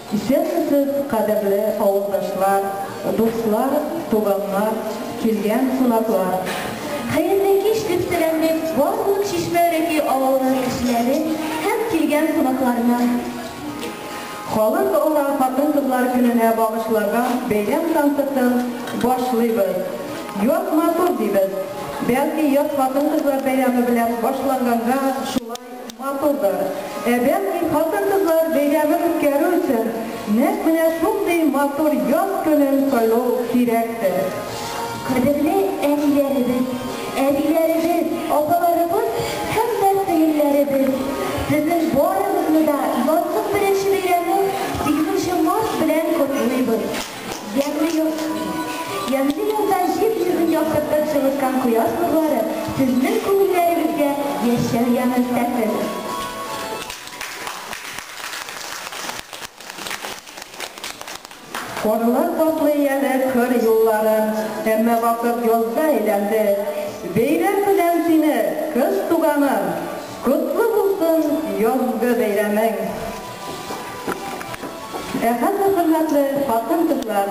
Исәнмесез, кадерле авылдашлар, дуслар, туганнар, килгән кунаклар. Хәерле кич, дип сәламлим барлык Чишмә Өрәки авылының кешеләрен һәм килгән кунакларны. Халыкара хатын-кызлар көненә багышланган бәйрәм концертын башлыйбыз. Яз матур дибез. Бәлки яз хатын-кызлар бәйрәме белән башланганга шулай матурдыр. Ә бәлки хатын-кызлар бәйрәмен үткәрү өчен нәкъ менә шундый матур яз көнен сайлау кирәктер. Кадерле әниләребез, әбиләребез, апаларыбыз һәм дә сеңелләребез! Сезнең барыгызны да язның беренче бәйрәме, сигезенче март белән котлыйбыз! Ямьле яз, ямьле язда җир йөзен яктыртып җылыткан кояш нурлары сезнең күңелләрегезгә яшәү яме өстәсен! Карлар каплый әле кыр юлларын, Әмма вакыт язга әйләнде. Бәйрәм белән сине, кыз туганым, Котлы булсын язгы бәйрәмең! Ә хәзер, хөрмәтле хатын-кызлар,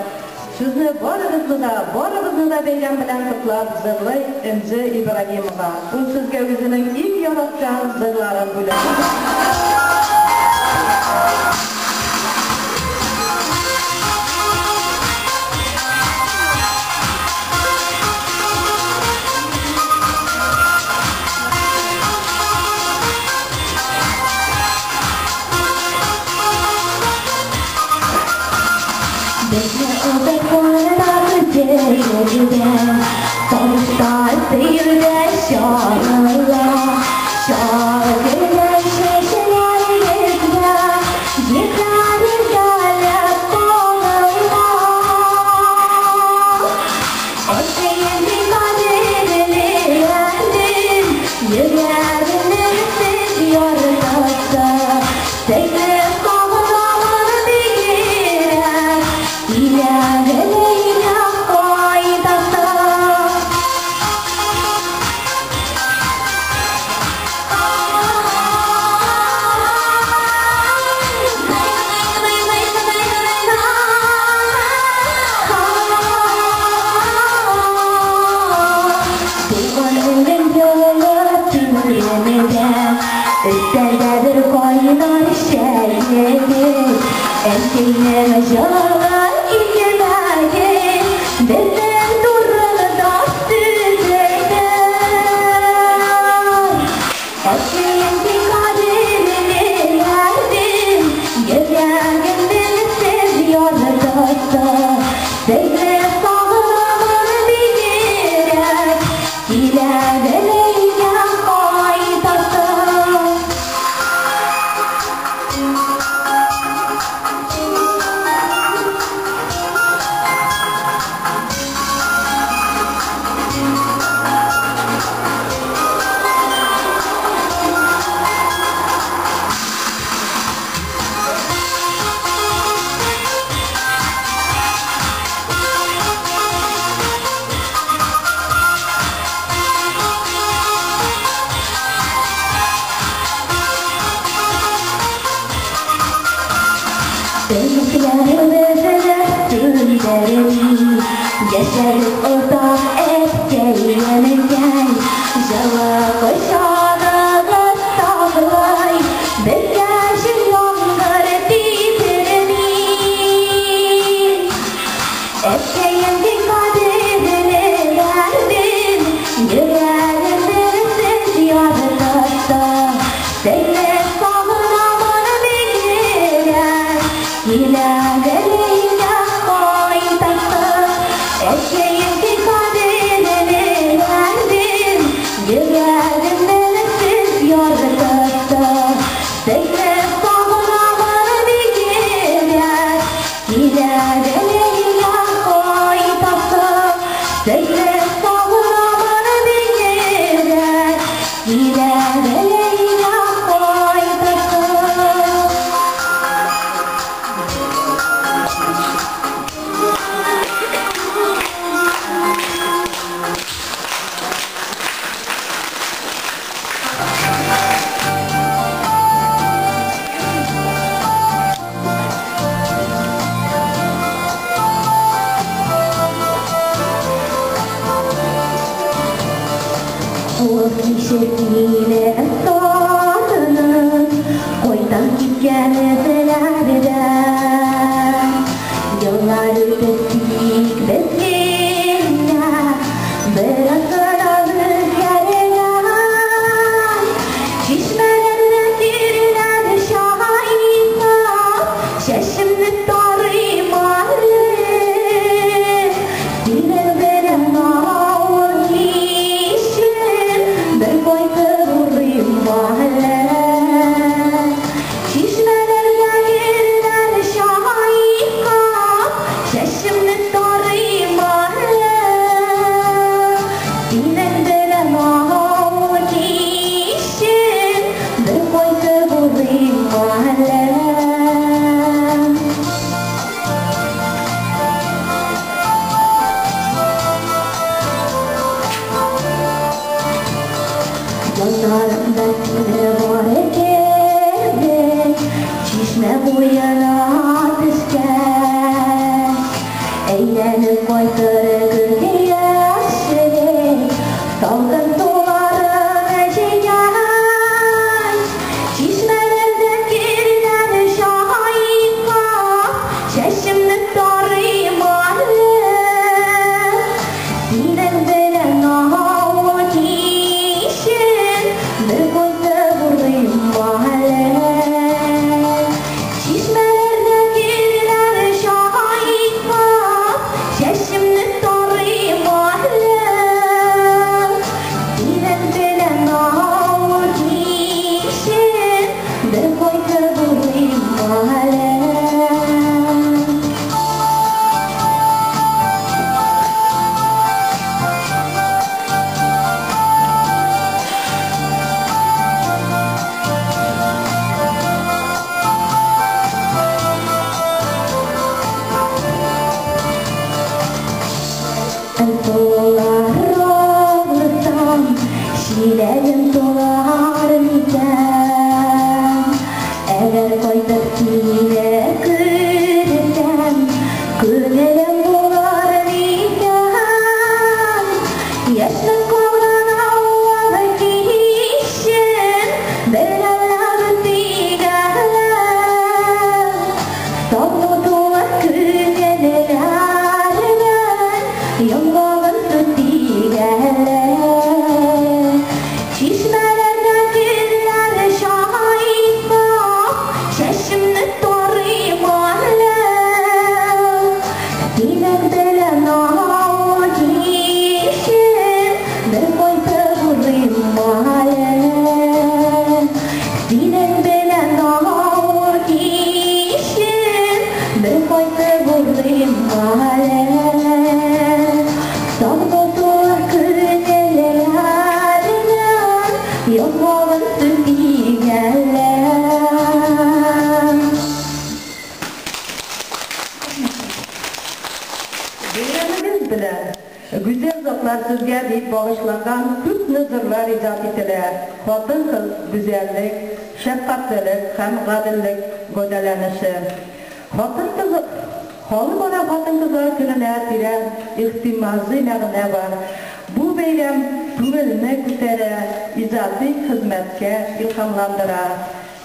сезне барыгызны да, барыбызны да бәйрәм белән котлап җырлый Энҗе Ибраһимова. Ул сезгә үзенең иң яраткан җырларын бүләк итә. Безне озатканда көтә Тавыштар сөюдә чагыла. Чагыла чәчәкләрегездә, Җирләр иркәләп кагыла. Әткәем бик кадерле әрнем, Йөрәгемнең сез яртысы. Сезне сагынамын бигрәк, Килә гел өйгә кайтасы. Туганыңның җылы түрендә, Өстәлдә бер кайнар чәегез, Әнкәйнең җылы икмәге Безнең турыда сүз әйтер. Әткәем бик кадерле әрнем, Йөрәгемнең сез яртысы. Сезне сагынамын бигрәк, Килә гел өйгә кайтасы. Өметләребезне сүндерми, Яшәгез озак, әткәй-әнкәй, Җылы кочагыгыз саклый, Безгә җил-яңгыр тидерми. Әткәем бик кадерле әрнем, Йөрәгемнең сез яртысы. Сезне сагынамын бигрәк, Килә гел өйгә кайтасы. Әткәем бик кадерле әрнем, Йөрәгемнең сез яртысы. Сезне сагынамын бигрәк, Килә гел өйгә кайтасы. Сезне сагынамын бигрәк, Килә гел өйгә кайтасы. Сезгә дип багышланган күпме җырлар иҗат ителә. Хатын-кыз гүзәллек, шәфкатьлелек һәм гаделлек гәүдәләнеше. Хатын-кыз Халыкара хатын-кызлар көненә тирән ихтимазый мәгънә бар. Бу бәйрәм күңелне күтәрә, иҗади хезмәткә илһамландыра.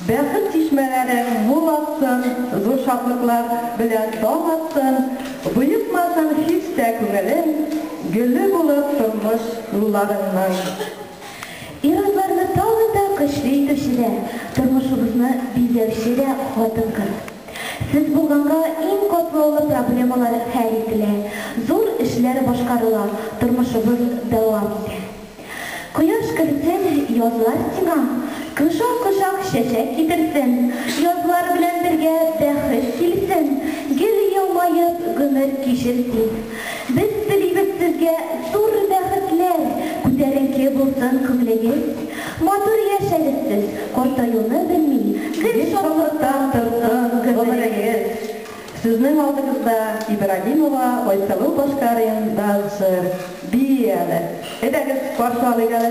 Бәхет чишмәләрең мул аксын, зур шатлыклар белән таң атсын, боекмасын һич тә күңелең, гөле булып тормыш юлларыңның. Ир-атларны тагын да көчле итүче дә, тормышыбызны бизәүче дә хатын-кыз. Сез булганга иң катлаулы проблемалар хәл ителә, зур эшләр башкарыла, тормышыбыз дәвам итә. Кояш керсен, язлар сиңа, Кочак-кочак чәчәк китерсен, Язлар белән бергә бәхет килсен, Гел елмаеп гомер кичер син. Без телибез сезгә зур бәхетләр, Күтәренке булсын күңелегез. Матур яшәгез сез, картаюны белми, Гел Гел шатлыктан шатлыктан торсын торсын гомерегез. гомерегез. Сезнең алдыгызда Ибрагимова Айсылу башкарында җыр Бии әле. Әйдәгез, каршы алыйк әле.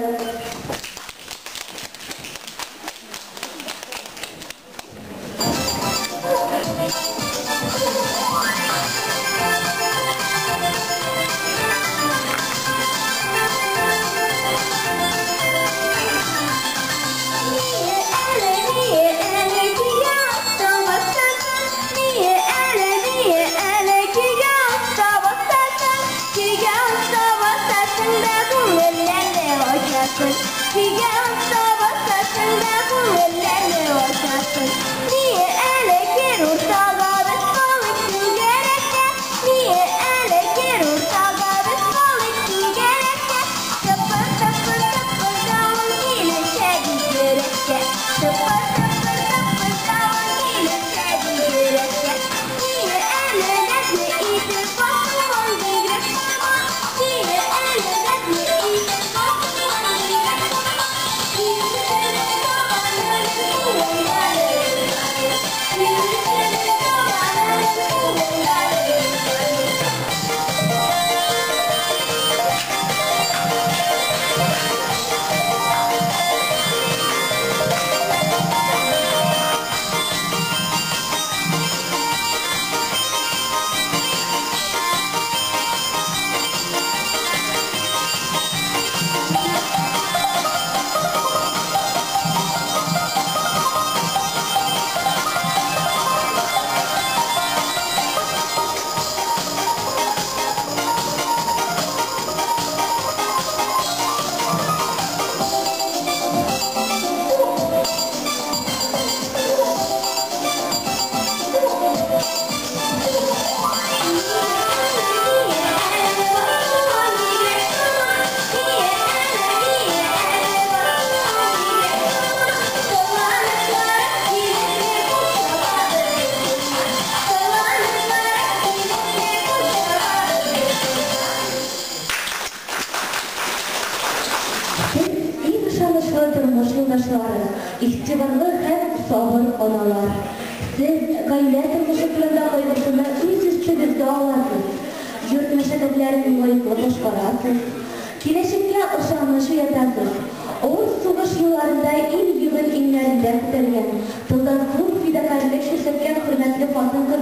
Ние әле, ние әле көйгә оста басасың? Ние әле, ние әле көйгә оста басасың? Көйгә оста басасың да күңелләрне ачасың. Көйгә оста басасың да күңелләрне ачасың. Ние әле кер уртага без калыйк түгәрәктә. Ние әле кер уртага без калыйк түгәрәктә. Тыпыр тыпыр тыпыр давыл килешә бигрәккә. Тыпыр тыпыр тыпыр давыл килешә бигрәккә. Ние әле нәзле итеп басылган бигрәк сама. Ние әле нәзле итеп басылган бигрәк сама. Килешә табанын күңелләре. Килешә табанын күңелләре. Сез иң ышанычлы тормыш юлдашлары, игътибарлы һәм сабыр аналар. Сез гаилә тормышы турында кайгыртуны үз өстегезгә аласыз. Йорт мәшәкатьләрен лаеклы башкарасыз. Киләчәккә ышаныч уятасыз. Авыр сугыш елларында ил йөген иңнәрендә күтәргән, тылда зур фидакарьлек күрсәткән хөрмәтле хатын-кыз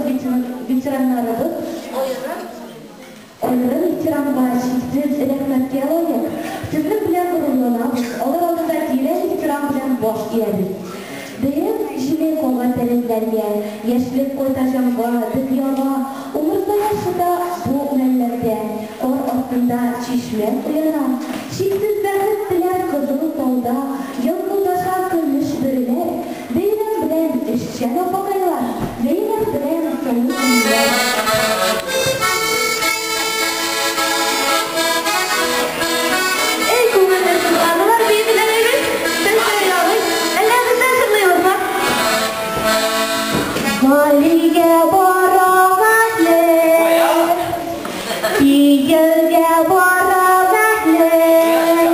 ветераннарыбыз аерым Аерым ихтирамга, чиксез рәхмәткә лаек. Сезнең белән горурланабыз, алар алдында тирән ихтирам белән баш иябез. Бәйрәм җиле кага тәрәзләргә, яшьлек кайта җанга, дөньяга, умырзая шыта бу мәлләрдә. Кар астында чишмә уяна, чиксез бәхет теләп кызыл тауда, елкылдаша көмеш бөреләр. Бәйрәм белән эшчән апакайлар, бәйрәм белән сылу күңелләр. Эй, күңелле сызланулар биетеләр әйбәт. Без дә оялыйк. Әллә без дә җырлыйбызмы? Галигә барам әле, кияүгә барам әле.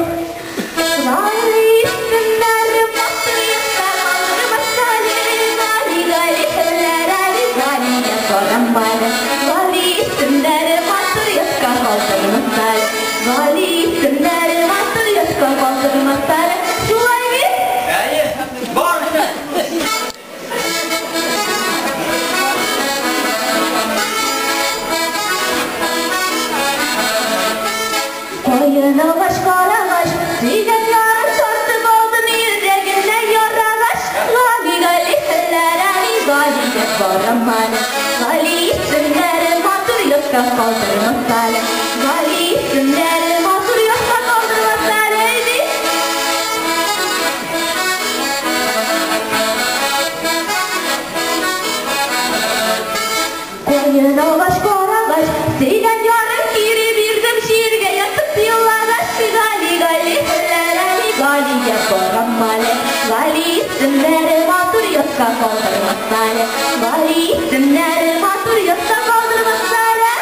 Гали исемнәре матур якта калдырмас әле. Гали, Гали, хәлләр әле, Галигә барам әле. Гали исемнәре матур якка калдырмас әле. Гали калдырмас әле. Шулай бит? Әйе, бар. Каен агач, карагач, сөйгән ярым тартып алды йөрәгемне ярагач. Гали, Гали, хәлләр, Али, Галигә барам әле. Гали исемнәре матур йортта калдырмас әле. Гали исемнәре матур йортта калдырмас әле, ди. Каен агач, карагач, сөйгән ярым кире бирдем җиргә ятып елагач. Гали, Гали, хәлләр, Али, Галигә барам әле. Гали исемнәре матур йортта калдырмас әле. Гали исемнәре матур йортта калдырмас әле.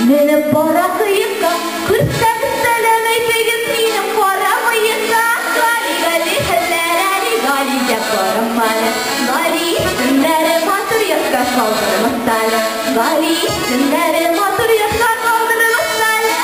Менеп бара кыекка, күрсәгез сәлам әйтегез минем кара мыекка. Гали, Гали, хәлләр, Али, Галигә барам әле. Гали исемнәре матур йортта калдырмас әле. Гали исемнәре матур йортта калдырмас әле.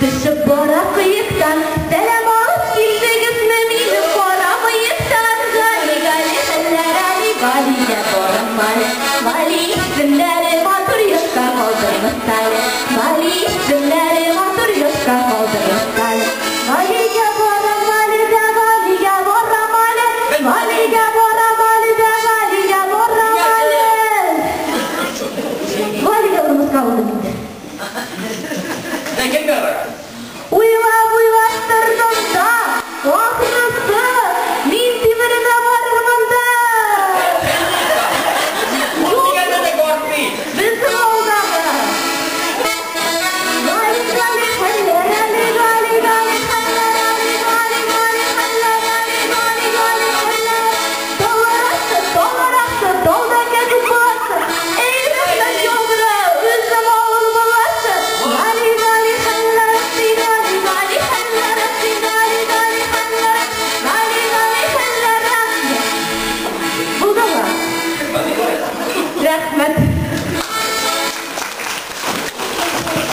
Төшеп бара кыектан, сәлам алып килдегезме минем кара мыектан? Гали, Гали, хәлләр, Али, Галигә барам әле. Гали исемнәре матур йортта калдырмас әле. Гали исемнәре матур йортта калдырмас әле. Галигә барам әле дә, Галигә барам әле. Галигә барам әле дә, Галигә барам әле. Галигә бармаска булдым инде. Син кемгә бара? Уйлап, уйлап тордым да, ахрысы, мин тимеремә барырмын да. Ул дигәндә дә бармый. Безнең авылдагы. Гали, Гали, хәлләр, Али, Гали, Гали, хәлләр, Али, Гали, Гали, хәлләр, Али, Гали, Гали, хәлләр. Таулар асты, таулар асты, тауда кәкүк баласы. Эй, рәхмәт яудыра, үзем авыл баласы. Гали, Гали, хәлләр, Али, Гали, Гали, хәлләр, Али, Гали, Гали, хәлләр, Гали, Гали, хәлләр. Булдымы? Рәхмәт.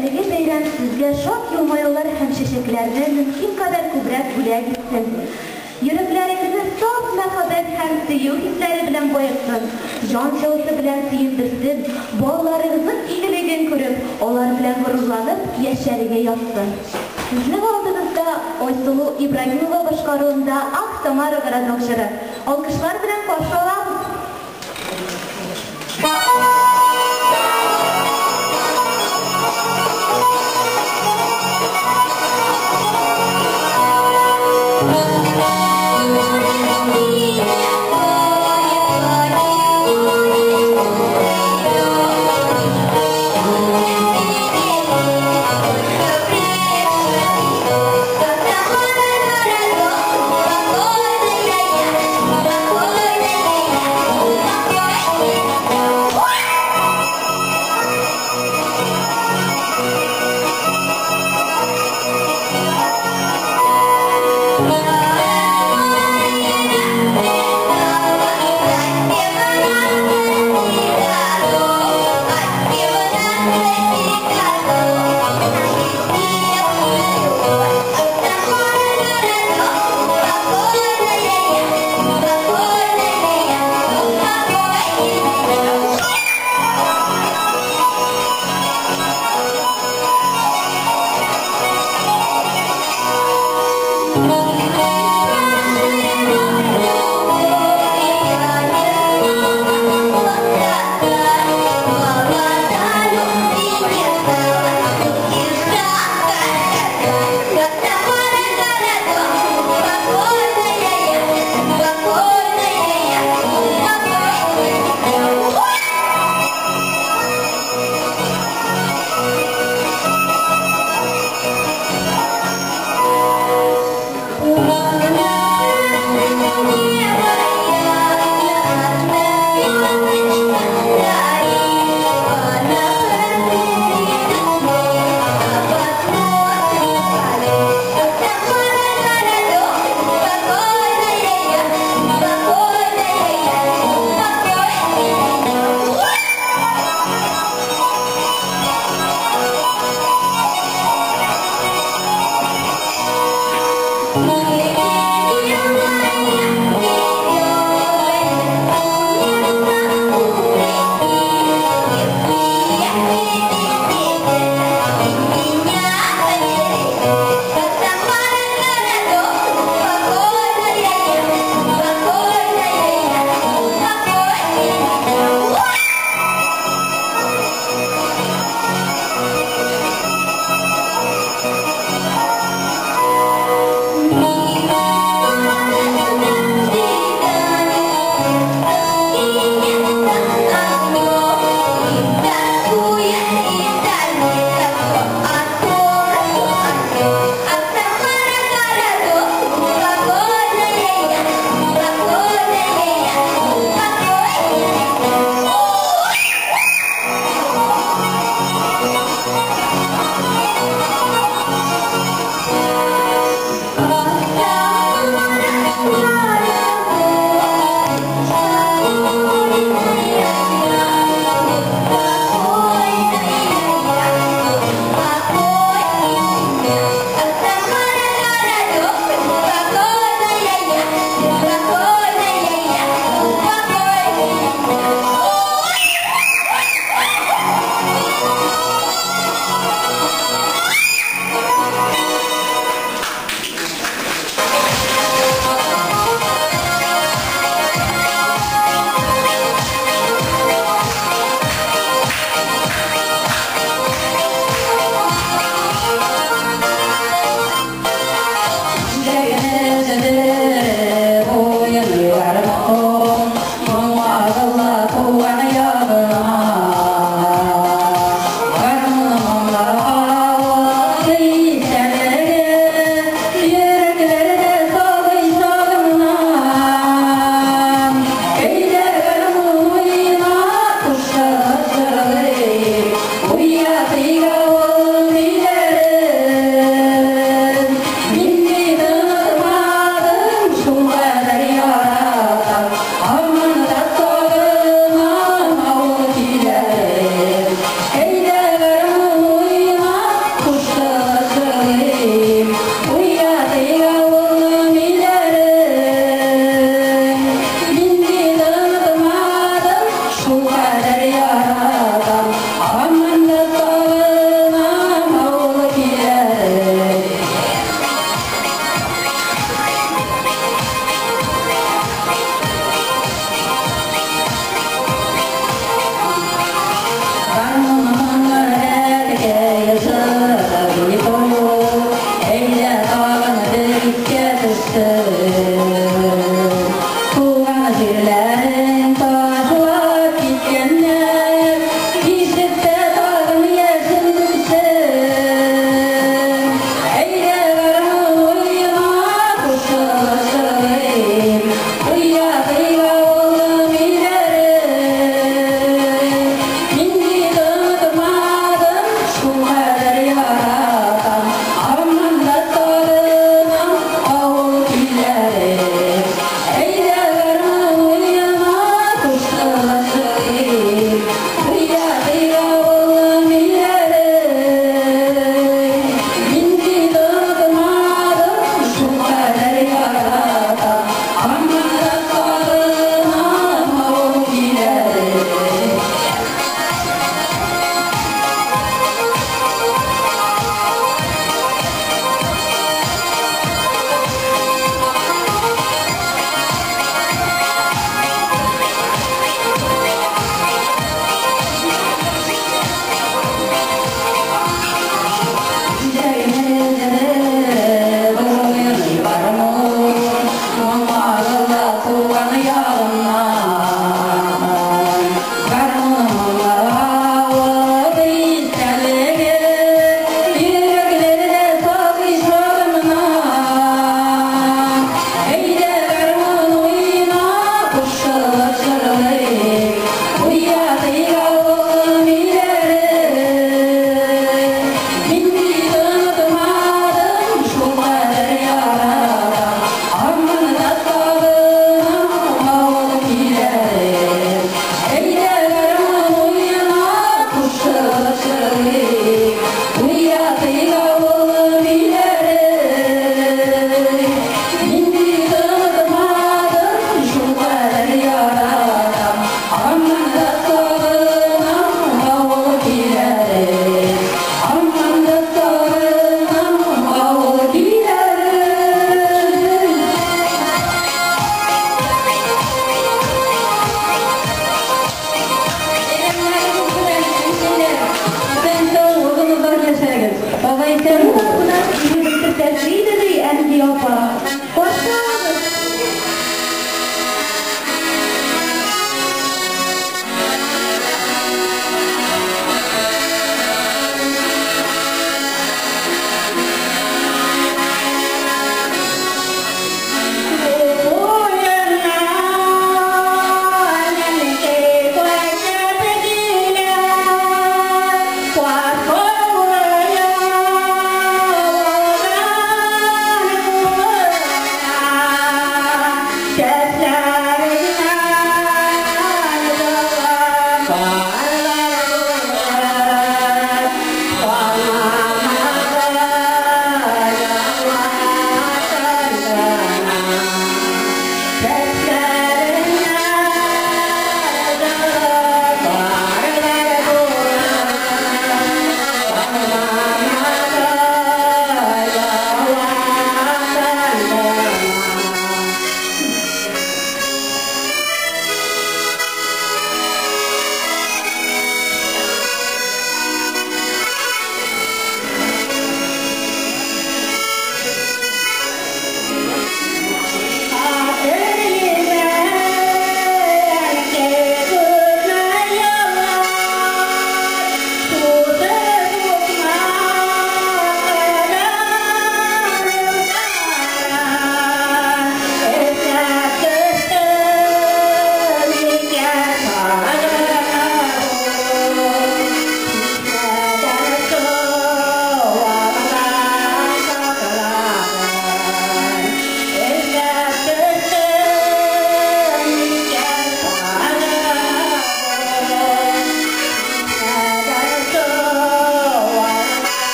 Әлеге бәйрәм сезгә шат елмаюлар һәм чәчәкләрне мөмкин кадәр күбрәк бүләк итсен. Йөрәкләрегезне саф мәхәббәт һәм сөю хисләре белән баетсын, җан җылысы белән сөендерсен, балаларыгызның игелеген күреп, алар белән горурланып яшәргә язсын. Сезнең алдыгызда Айсылу Ибраһимова башкаруында Ак Самара городок җыры. Алкышлар белән каршы алабыз. Когда Җирләрен ташлап киткәннәр, ишектә тагын яшен түксен. Әйдә гармун уйна, кушылып җырлыйк, уятыйк авылым өйләрен. Мин бит онытмадым, шулкадәр яратам, һаман да сагынам авыл көйләрен. Әйдә гармун уйна, кушылып җырлыйк, уятыйк авылым өйләрен. Мин бит онытмадым, шулкадәр яратам, һаман да сагынам авыл көйләрен. Мин бит онытмадым, шулкадәр яратам, һаман да сагынам авыл көйләрен. Әйдә гармун уйна, кушылып җырлыйк, уятыйк авылым өйләрен. Мин бит онытмадым, шулкадәр яратам, һаман да сагынам авыл көйләрен. Һаман да сагынам авыл көйләрен. Бәйрәмнәрегез белән, әнкәйләр! Исән-сау, озын-озак яшәгез. Бабай исән Бу кунак килеп бетерсә иде, ди Әнки апа. Каршы алыгыз.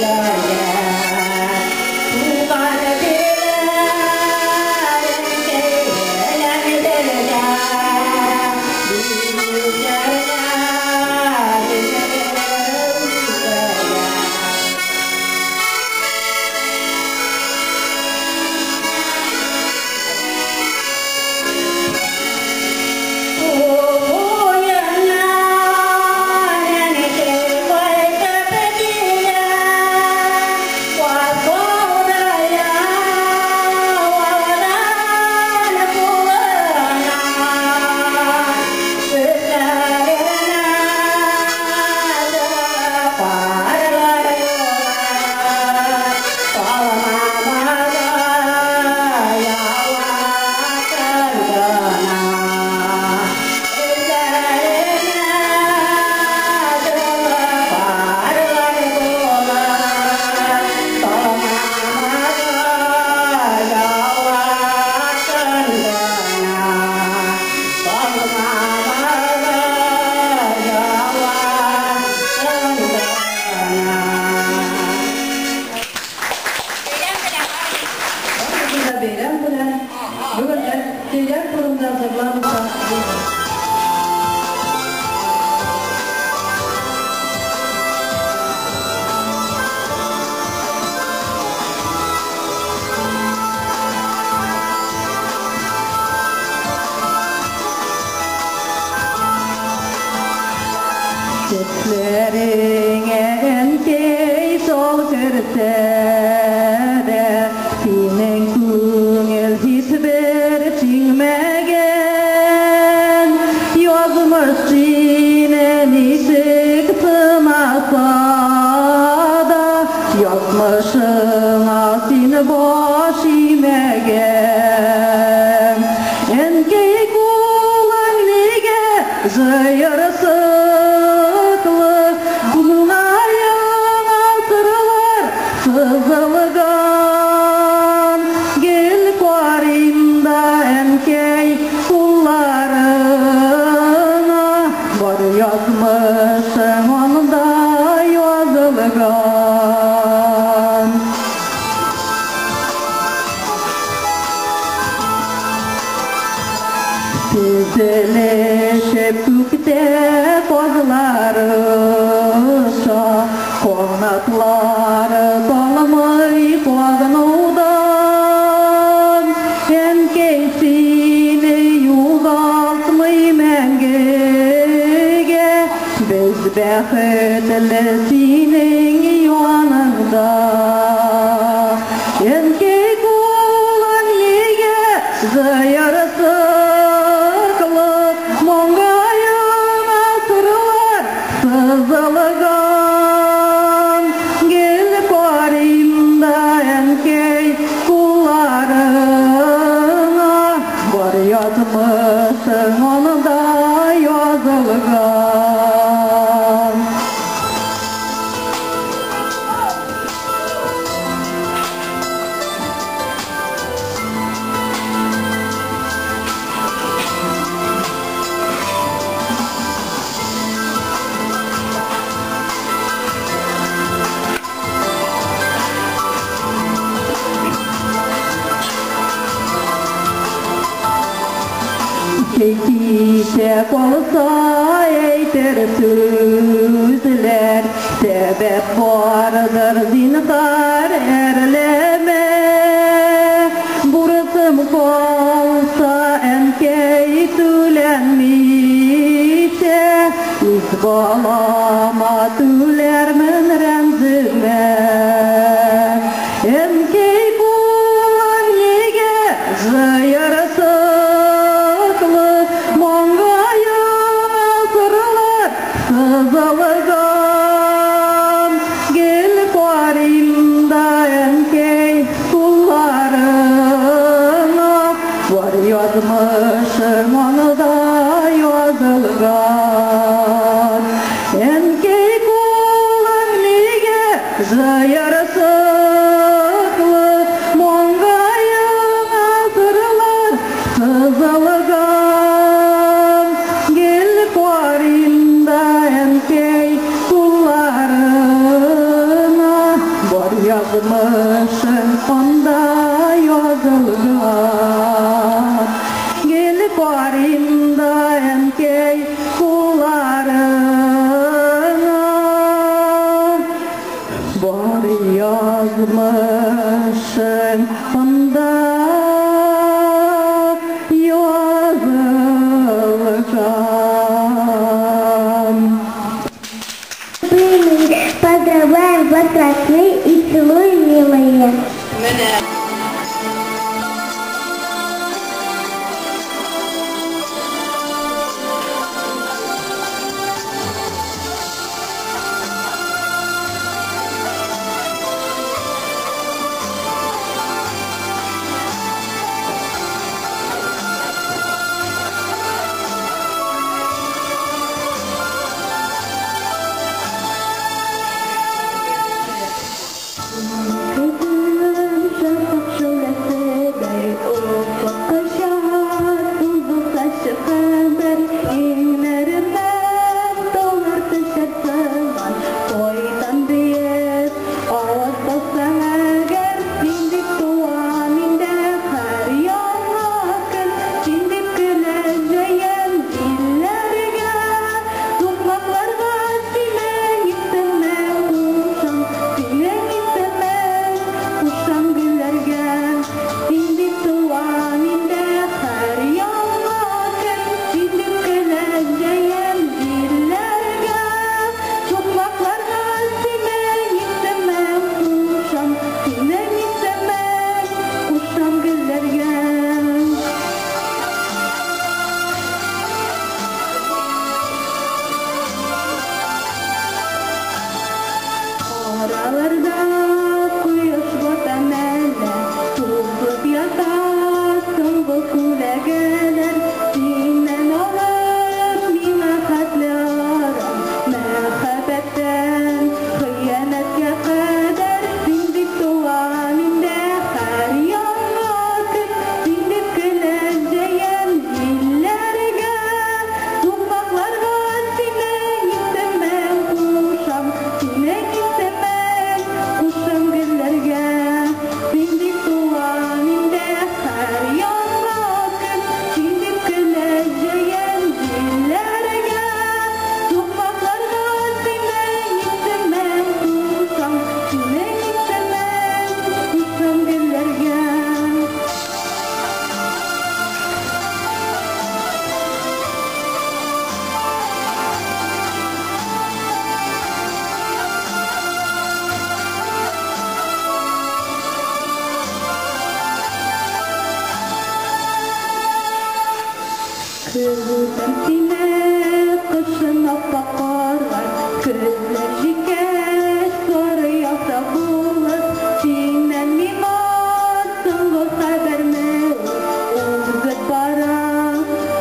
Yeah. керсә дә, синең күңел һичбер шиңмәгән. Язмыш сине ничек сынаса да, язмышыңа син баш имәгән. Әнкәй, кулың нигә җыерсыклы, маңгаеңа сырлар сызылган? Гел карыйм да, әнкәй, кулларыңа, бар язмышың анда язылган. Тезелешеп күктә казлар оча, канатлары талмый кагынудан. Әнкәй сине югалтмый мәңгегә, без бәхетле синең яныңда. Әнкәй, кулың нигә җыерсыклы, маңгаеңа сырлар сызылган? Гел карыйм да, әнкәй, кулларыңа, бар язмышың анда язылган. Китә калса әйтер сүзләр, сәбәп бардыр, зинһар әрләмә. Бурысым калса, әнкәй, түләнмичә, үз балама түләрмен, рәнҗемә. Әнкәй, кулың нигә җыерсыклы, маңгаеңа сырлар сызылган? Гел карыйм да, әнкәй, кулларыңа, бар язмышың анда язылган. Әнкәй, кулың нигә җыерсыклы, маңгаеңа сырлар сызылган? Гел карыйм да, әнкәй, кулларыңа, бар язмышың анда язылган. Гел карыйм да, әнкәй, кулларыңа, бар язмышың анда язылган. Поздравляем вас, родные, и целуем, милые. Кыйдым. Көтәм сине, кышын ап-ак карлар, көзләр җиткәч, сары язда булып, синнән миңа соңгы хәбәрме? Узып бара,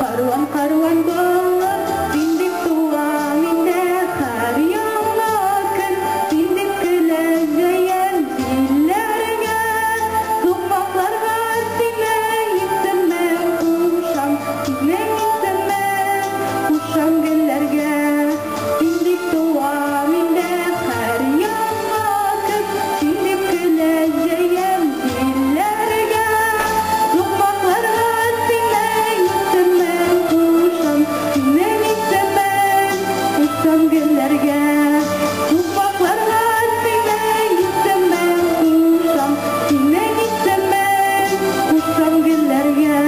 каруан-каруан булып, син дип туа миндә һәр яңа көн, син дип көлә җәям җилләргә, сукмакларга синең исемең кушам, синең исемең кушам гөлләргә. Син дип туа миндә һәр яңа көн, син дип көлә җәям җилләргә, сукмакларга синең исемең кушам, синең исемең кушам гөлләргә. Сукмакларга синең исемең кушам, синең исемең кушам гөлләргә.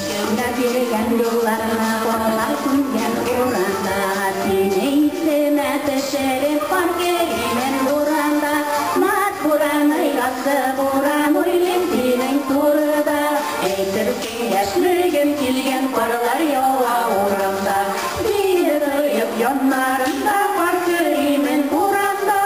Икәүләп йөргән юлларына карлар күмгән уранда, сине исемә төшереп кар керимен буранда. Март бураны, язгы буран, уйлыйм синең турыда. Әйтерсең яшьлегем килгән, карлар ява урамда. Сине тоеп яннарымда кар керимен буранда.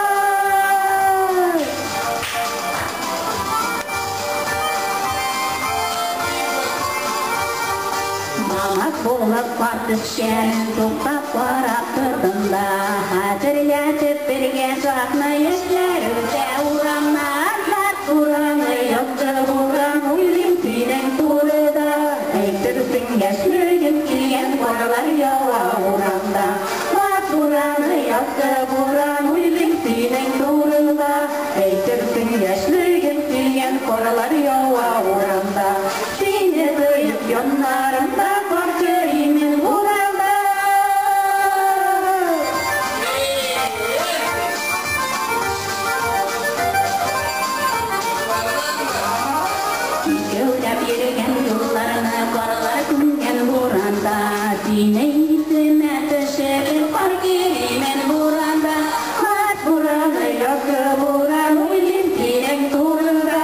Мамык булып кар төшкәнен туктап карап тордым да, хәтерләтеп бергә чакны яшьләр үтә урамнан. Март бураны, язгы буран, уйлыйм синең турыда. Әйтерсең яшьлегем килгән, карлар ява урамда. Март бураны, язгы буран, уйлыйм синең турыда. Әйтерсең яшьлегем килгән, карлар ява урамда. Сине тоеп яннарымда кар керимен буранда. Икәүләп йөргән юлларны карлар күмгән буранда, сине исемә төшереп кар керимен буранда. Март бураны, язгы буран, уйлыйм синең турыда.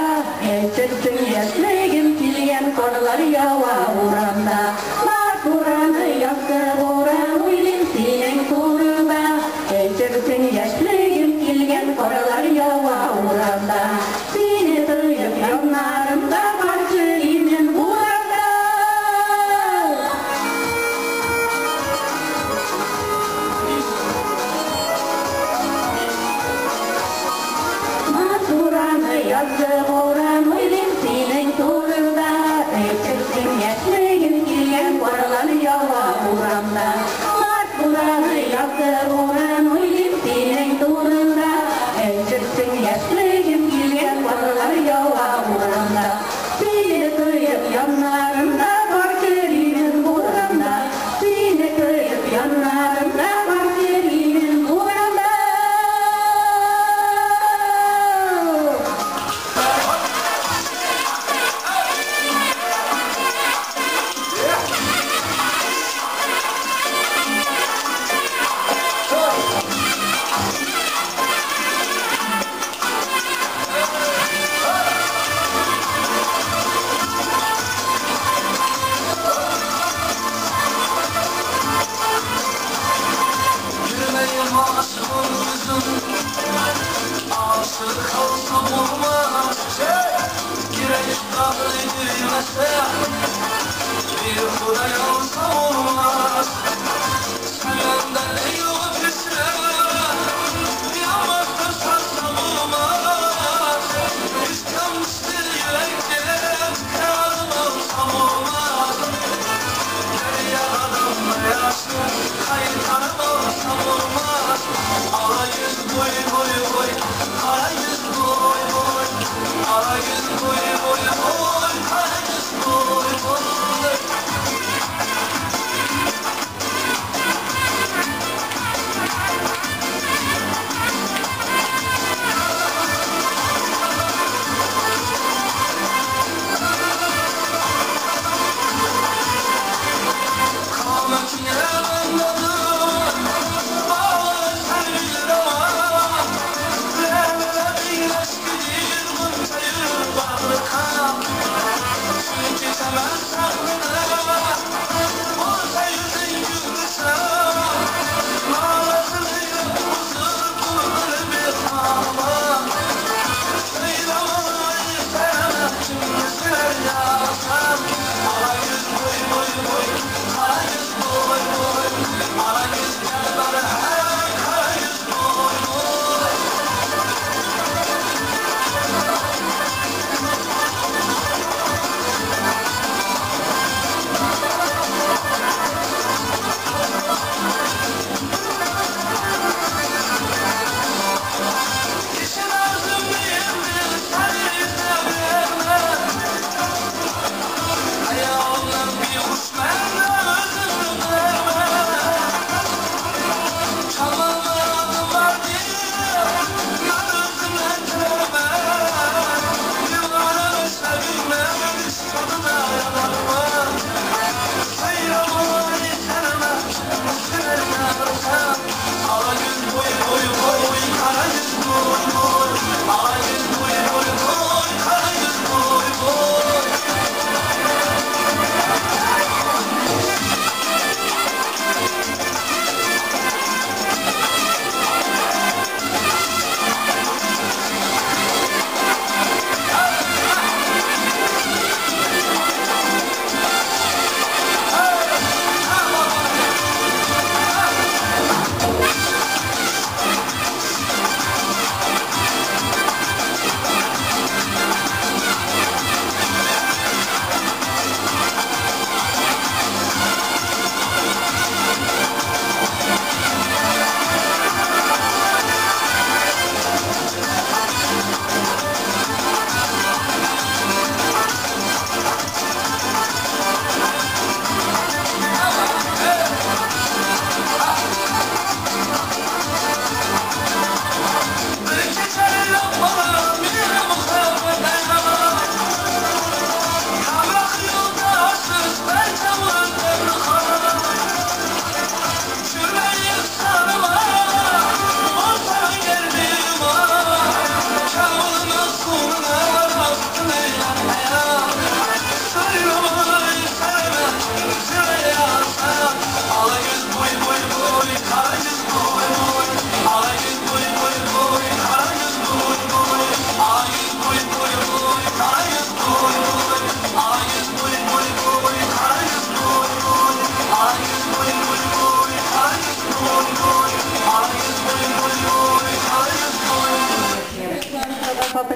Әйтерсең яшьлегем килгән, карлар ява урамда. Март бураны, язгы буран, уйлыйм синең турыда. Әйтерсең яшьлегем килгән, карлар ява урамда. Сине тоеп яннарымда кар керимен буранда. Март бураны, язгы буран, уйлыйм синең турыда. Әйтерсең яшьлегем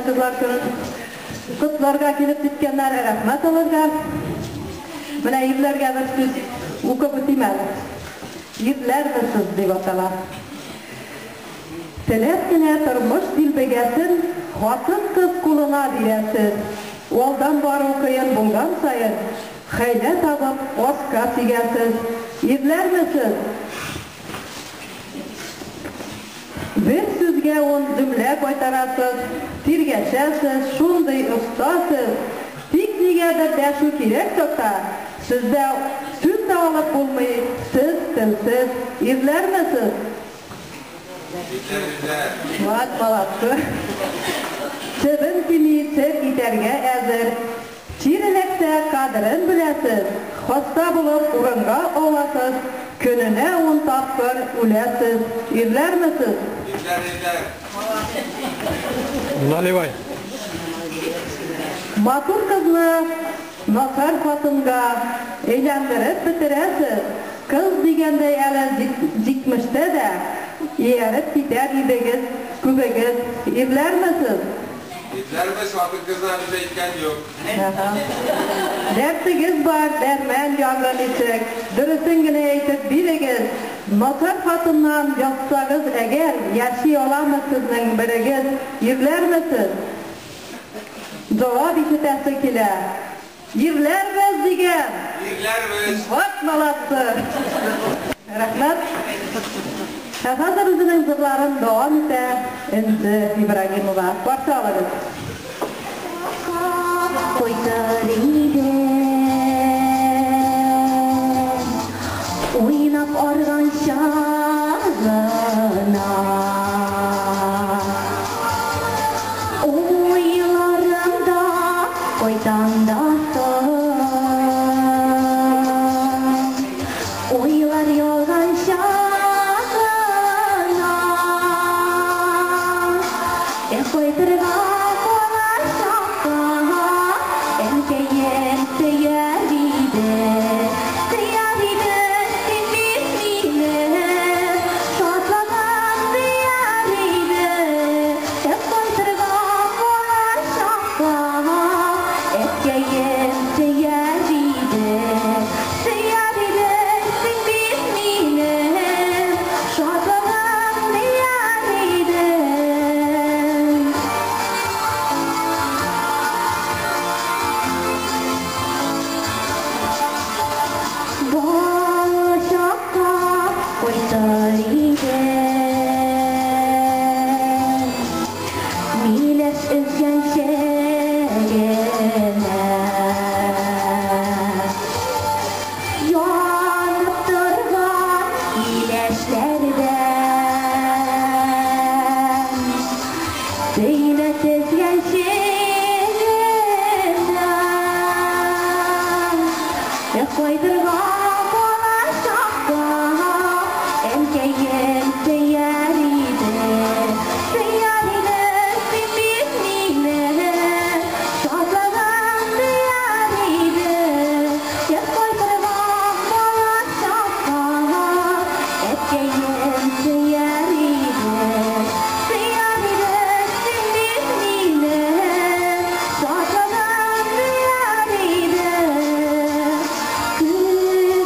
Хатын-кызлар көнен котларга килеп җиткәннәр, рәхмәт аларга. Менә ирләргә бер сүз укып үтим әле. Ирләрме сез дип атала. Теләп кенә тормыш дилбегәсен хатын-кыз кулына бирәсез. Алдан бару кыен булган саен, хәйлә табып аска сигәсез. Ирләрме сез? Бер сүзгә ун җөмлә кайтарасыз, тиргәшәсез, шундый оста сез. Тик нигәдер дәшү кирәк чакта, сездә сүз дә алып булмый, сез телсез. Ирләрме сез? Вот молодцы. Чебен тими сер итәргә әзер. Чир эләксә кадерен беләсез. Хаста булып урынга авасыз. Көненә 10 тапкыр үләсез. Ирләрме сез? Ирләр, ирләр. Наливай. Матур кызны начар хатынга әйләндереп бетерәсез. Кыз дигәндәй әле җитмештә дә ияреп китәр идегез, күбегез. Ирләрме сез? Ирләрбез, хатын-кызлар без әйткән юк. Дәртегез бар, дәрмән ягы ничек. Дөресен генә әйтеп бирегез. Начар хатыннан язсагыз әгәр, яши аламы сезнең берегез? Ирләрме сез? Җавап ишетәсе килә. Ирләрбез дигән. Ирләрбез. Вот молодцы. Рәхмәт. Ә хәзер үзенең җырларын дәвам итә Энҗе Ибрагимова. Каршы алыгыз. Кайтыр идем, уйнап арган чагына. Уйларымда кайтам да соң, уйлар ялган чагына. Эх, кайтырга балачакка, әнкәем сөяр иде, сөяр иде син бит мине, шатлыгым дияр иде. Эх, кайтырга балачакка, әткәем сөяр иде, сөяр иде син бит мине, шатлыгым дияр иде. Балачакка кайтыр идем, миләш өзгән чәгенә. Янып торган миләшләрдән сөймә төзгән чегенә. Эх, кайтырга балачакка, әнкәем сөяр иде, сөяр иде син бит мине, шатлыгым дияр иде. Эх, кайтырга балачакка, әткәем сөяр иде, сөяр иде син бит мине, шатлыгым дияр иде. Көз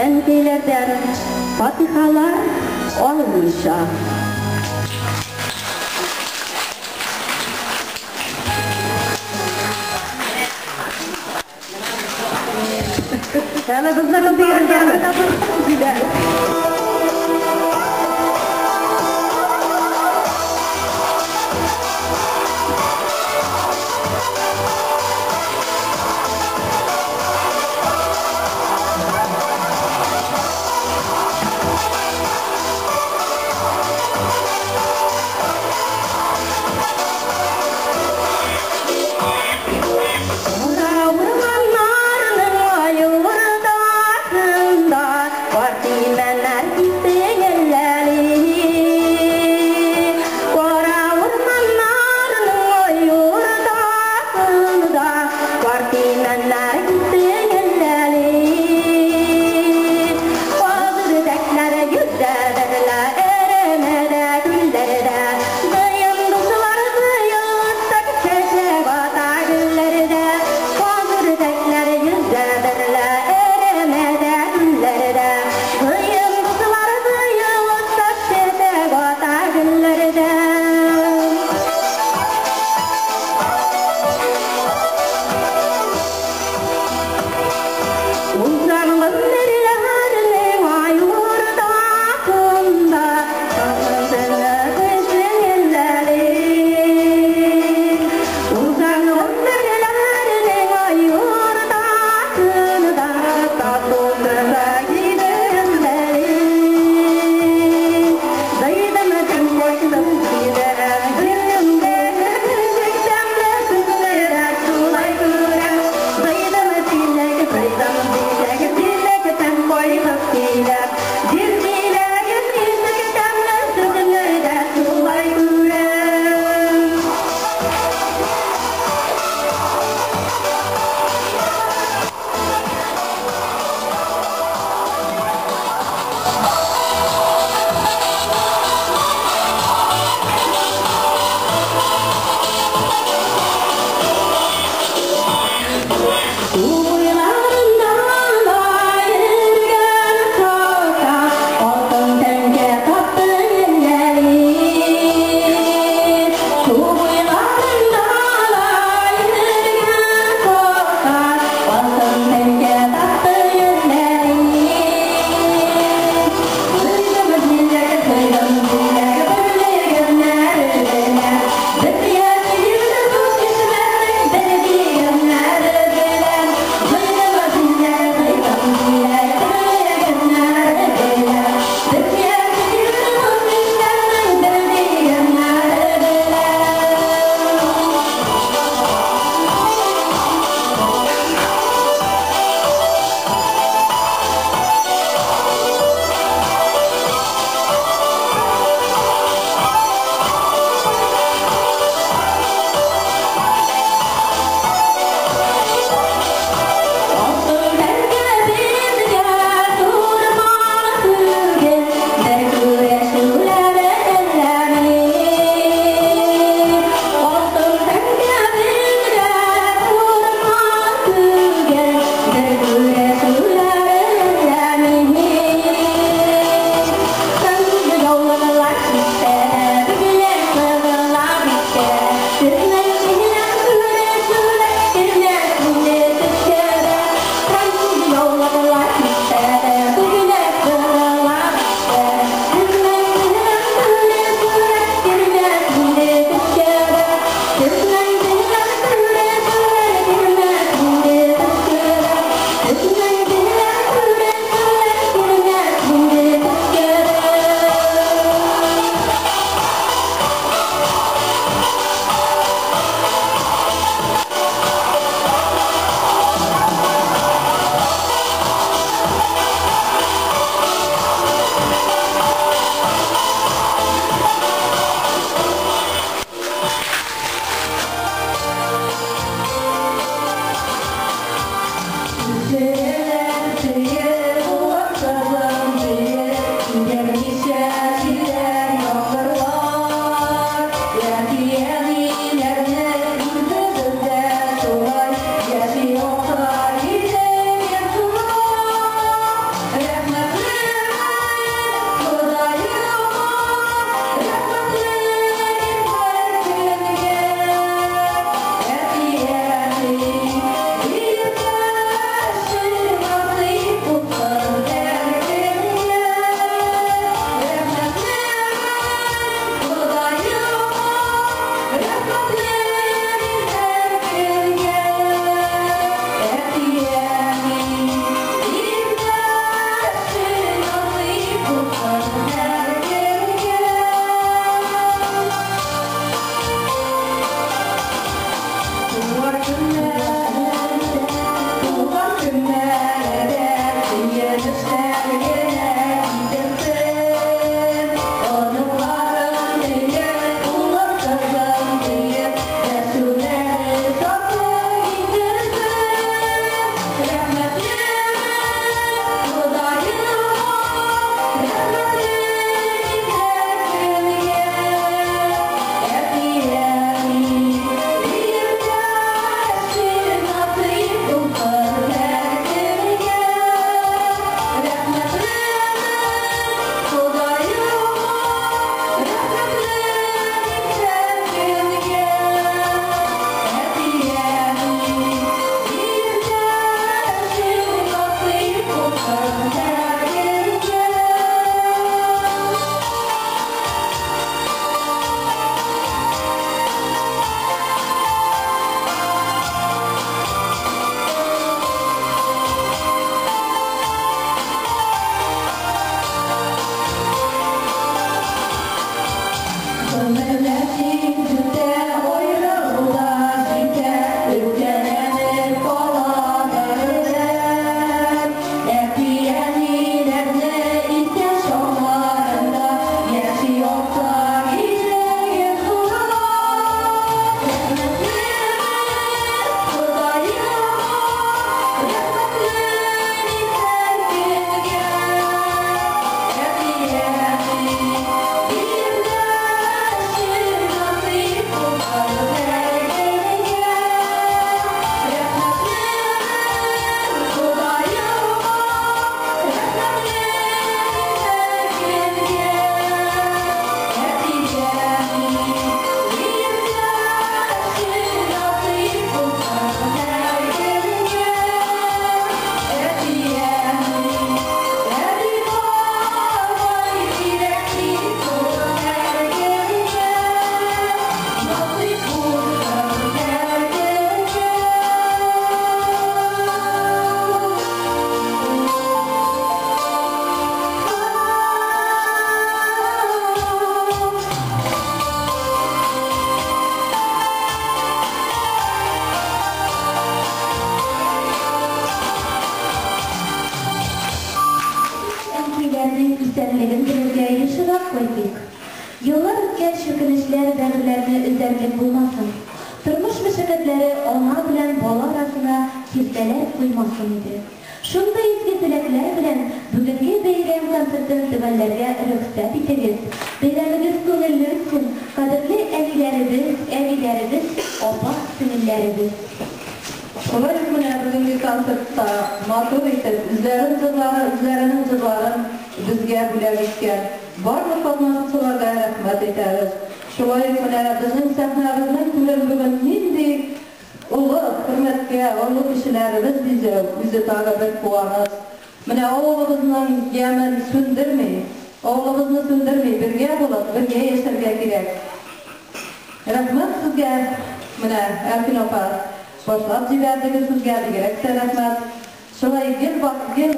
әнкәйләрдән фатихалар алмыйча. Әле безнең дигән. Исәнлеген белергә ешрак кайтыйк. Еллар үткәч, үкенечләр бәгырьләрне өзәрлек булмасын. Тормыш мәшәкатьләре ана белән бала арасына киртәләр куймасын иде. Шундый изге теләкләр белән бүгенге бәйрәм концертын төгәлләргә рөхсәт итегез. Бәйрәмегез күңелле үтсен, кадерле әниләребез, әбиләребез, апа, сеңелләребез. Шулай ук менә бүгенге концертта матур итеп үзләрен җырлары, үзләренең җырларын безгә бүләк иткән барлык катнашучыларга рәхмәт әйтәбез. Шулай ук менә безнең сәхнәбезнең түрен бүген нинди олы хөрмәткә, олы кешеләребез бизәү, үзе тагы бер куаныч. Менә авылыбызның ямен сүндерми, авылыбызны сүндерми, бергә булып, бергә яшәргә кирәк. Рәхмәт сезгә, менә Әлфин апа, башлап җибәрдегез сезгә, бигрәк тә рәхмәт. Шулай гел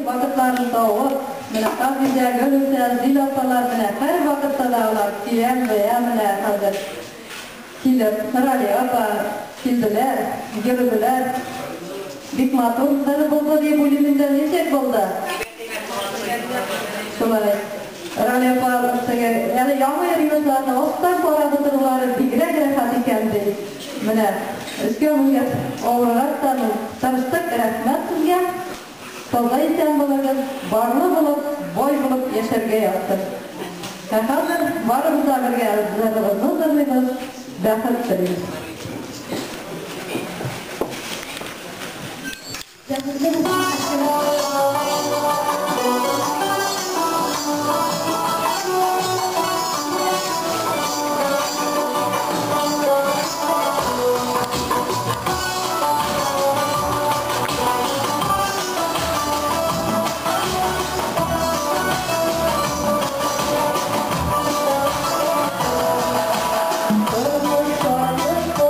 вакытларын табып, менә Хафизә, Гөлүсә, Зил апалар, менә һәр вакытта да алар киләм, бәя менә хәзер килеп, Ралия апа килделәр, йөрделәр. Бик матур зыр булды дип уйлыйм инде, ничек булды? Шулай. Ралия апа, теге, әле яңа йөрмәсләрне астан карап утырулары бигрәк рәхәт икән ди. Менә өскә менгәч, авыррак та тырыштык, рәхмәт сезгә. Таза исән булыгыз, барлы булып, бай булып яшәргә язсын. Ә хәзер барыбыз да бергә җырыбызны җырлыйбыз, бәхет телибез. Бәхетле булсын. Тормыш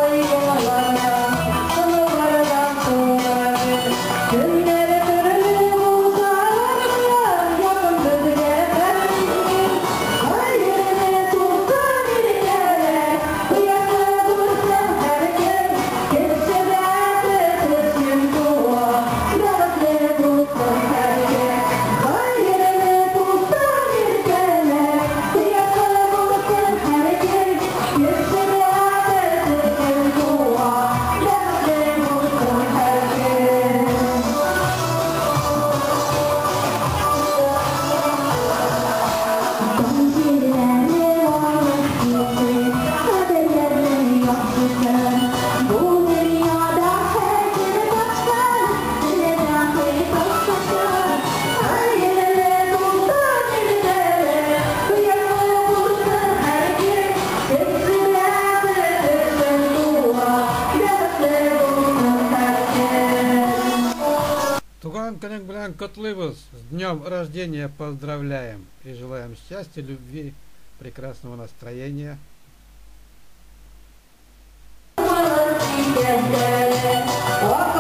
днем рождения поздравляем и желаем счастья, любви, прекрасного настроения. Ак